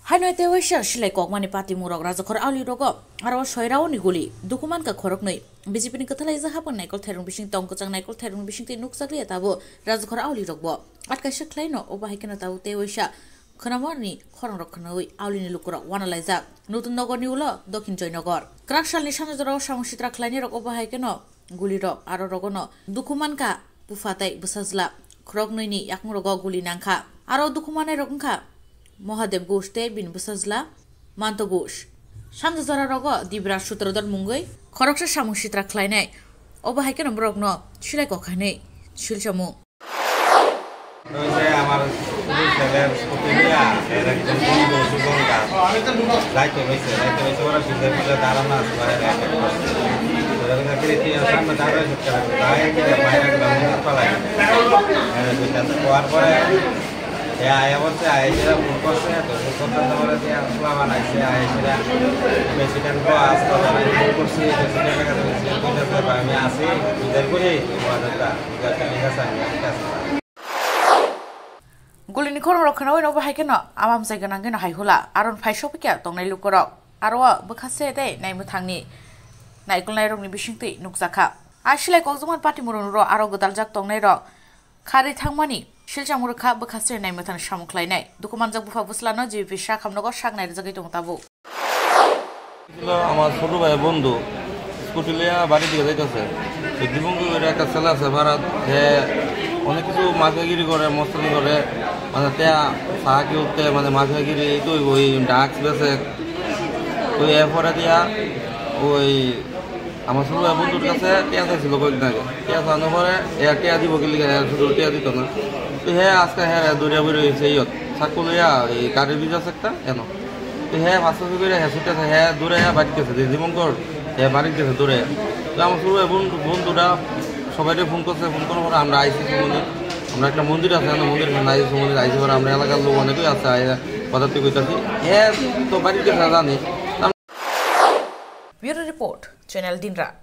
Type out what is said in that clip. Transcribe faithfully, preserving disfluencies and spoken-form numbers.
Haino tei waisa silai kokmani patimurok Rajakhor Auli rogo aro soiraoni guli dukhu mankha khoroknwi. B J P ni kwthalai jahapang Naikol Thairung bising tong kwchang Naikol Thairung bising tei nukjakliya tabo Rajakhor Auli rokbo. Atkaisa khlaino obo hai kheno tabo tei waisa khwnamani khorang rok khwnawi Auli ni lukurok wanalaijak. Nutun Nogor ni ulo Dokhin Joynagar. Kwrak salni sanja jorao samung sitra khlainai rok obo hai kheno guli rok aro rogono dukhu mankha bupha tei bwsajla khoroknwi ni yakung rogo guli nangkha. Aro dukhu manai rok wngkha Mahadev Ghosh tei bini bwsajla Manto Ghosh. Sanja jora rogo Dibra Sutradhar mungwi khoroksa samung sitra khlainai. Obo hai kheno borokno silai kok hinwi silchamung. হয়েছে আমার স্কুল ছেলের স্কুটি নিয়ে এর একজন বন্ধু সুজন দাস যাইতে হয়েছে, যাইতে হয়েছে, ওরা বিজয় বিজয় দাঁড়ানো আসলো, এর এক এক করছে। ওরা বিজয় ফিরে ফিরে সামনে দাঁড়ায়, বাইরে গেলে বাইরে গেলে মনে পালায়। এর দুইটাতে হওয়ার পরে এ আয়া বলছে, আয়া যেটা ভুল করছে, তো ভুল করতে তো বলে যে আসলাম আর আইসে, আয়া সেটা প্রেসিডেন্ট কো আসতো, তারা ভুল করছি, প্রেসিডেন্টের কাছে প্রেসিডেন্ট কইতেছে, "ভাই, আমি আসি, বিচার করি, তোমাদেরটা, বিচারটা ঠিক আছে, আমি ঠিক আছে।" Gulini khorang rok khwnawi no bo hai kheno amamsai gwnang kheno hai hula aron phai sopikya tongnai lukorok aro o bwkha se tei nai mwthangni naikolnai rokni bisingtwi nukjakha. A silai kokjakmani patimurok aro gwdaljak tongnai rok kharwi thangmani silchang murwkha bwkha se nai mwthang samung khlainai. Dukhu manjak bupha bwslano G B P sakhamnogo sak nai rwjagwi tongo tabuk. ছিল আমার ছোট ভাইয়ের বন্ধু, স্কুটি লিয়া বাড়ির দিকে যাইতেছে। তো দীপঙ্কর করে একটা ছেলে আছে ভাড়া, সে অনেক কিছু মাফিয়াগিরি করে, মস্তানি করে, মানে টেয়া সাহাকি উঠতে, মানে মাফিয়াগিরি, এই তো ওই ড্রাগস বেচে। তো এরপরে দিয়া ওই আমার ছোট ভাইয়ের বন্ধুর কাছে টেয়া চাইছিল কয়েকদিন আগে। টেয়া চানোর পরে এ টেয়া দিব কি লিখে, শুধু টেয়া দিত না। তো হ্যাঁ, আজকে হ্যাঁ, দৌড়িয়া বেরিয়ে হয়েছে ইয়ত, চাকু লইয়া এই গাড়ির ভিতরে আছে একটা, এনো। তো হ্যাঁ, ফাঁসা করে হ্যাঁ, ছুটে আছে, হ্যাঁ, দৌড়ে হ্যাঁ, বাড়িত গেছে, যে দীপঙ্কর, হ্যাঁ, বাড়িত গেছে, দৌড়ে। তো আমার ছোট ভাই বন্ধু, বন্ধুরা সবাইকে ফোন করছে, ফোন করার পরে আমরা আইসি মন্দির, আমরা একটা মন্দির আছে, আমরা মন্দির, এখানে আইসি মন্দির, আইসি পরে আমরা এলাকার লোক অনেকেই আছে, আইয়া কথা তুই কইতাছি, হ্যাঁ, তো বাড়িত গেছে জানি। Bureau Report, Channel Dinrat.